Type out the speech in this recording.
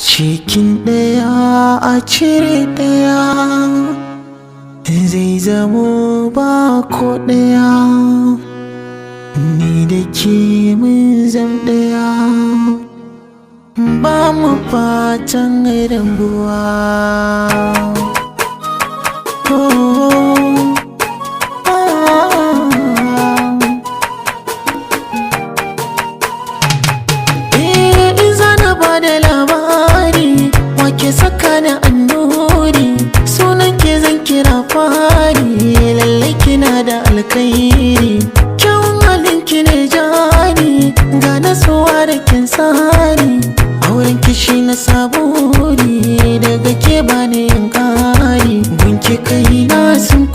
Cikin ɗaya a cire ɗaya, zai zamo ba ko ɗaya. Ni da ke mun zam ɗaya, ba mu fatan rabuwa. Oh, ah. Eh, in zana ba da labari, wake saka da annuri, sunan ke zan kira fari. Lallai kina da alkhairi, kyawun halin ki ne jari, ga nasuwa da kin tsari. Auren kishi na saburi, daga ke bani yin kari, gunki kai na sun